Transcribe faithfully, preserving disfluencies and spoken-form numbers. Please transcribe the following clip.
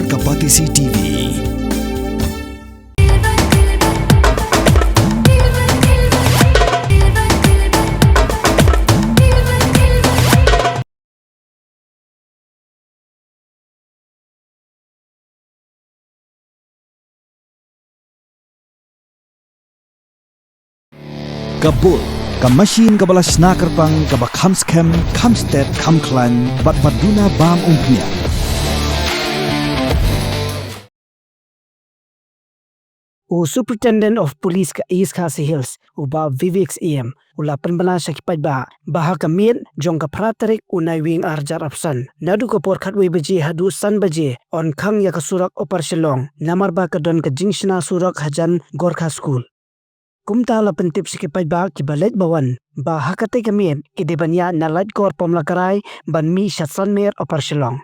Ka Batesi T V. Ka Bull, ka machine kaba la shna kyrpang, kaba kham skhem, kham stet, kham khlaiñ, bad ba duna bam umphniang. U Superintendent of Police ka East Khasi Hills, u Bah Vivek Syiem, u la pynbna sha ki paidbah ba ha ka miet jong ka phra tarik u Naiwieng ar hajar arphew san, naduh ka por khatwei baje haduh san baje, yn khang ïa ka surok Upper Shillong, namar ba ka don ka jingshna surok hajan Gorkha School. Kumta la pyntip sha ki paidbah kiba leit ba wan ba ha katei ka miet ki dei ban ïaid na Laitkor Pamlakarai ban mih sha Sanmer Upper Shillong.